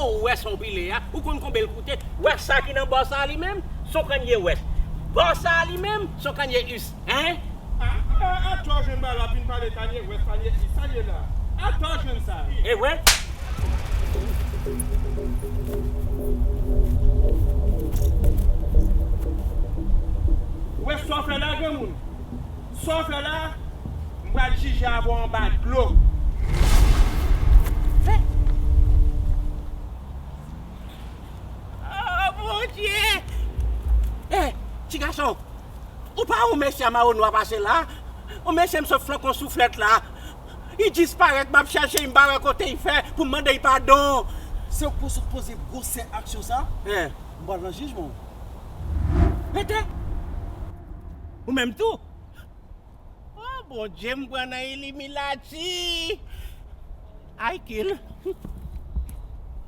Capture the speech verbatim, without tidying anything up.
Ou wè sa w pile a, ou konn konbyen l koute? Wè sa ki nan bò sa a li menm, se yon Kanye West. Bò sa a li menm, se yon Kanye Us. Hein? A, a, atò jwenn bagay la vin pale Kanye West, Kanye Us, sa l ye la? Atò jwenn sa. E wè. Wè sa w fè la, granmoun? Sa w fè la, m pral jije avè w anba dlo. Oh, Bondye! Eh, ti gason, ou pa wè yon mesye a mawo nwa pase la? Yon mesye m sot flanke yon souflèt la. Li disparèt, m ap chèche l, m pa wè kote l fè pou m mande l padon. Se ou k pou sot poze gwosè aksyon sa? Eh. M pral nan jijman w. Rete! Ou menm tou? Oh, Bondye, m pran nan ilimilati. Ay, kil.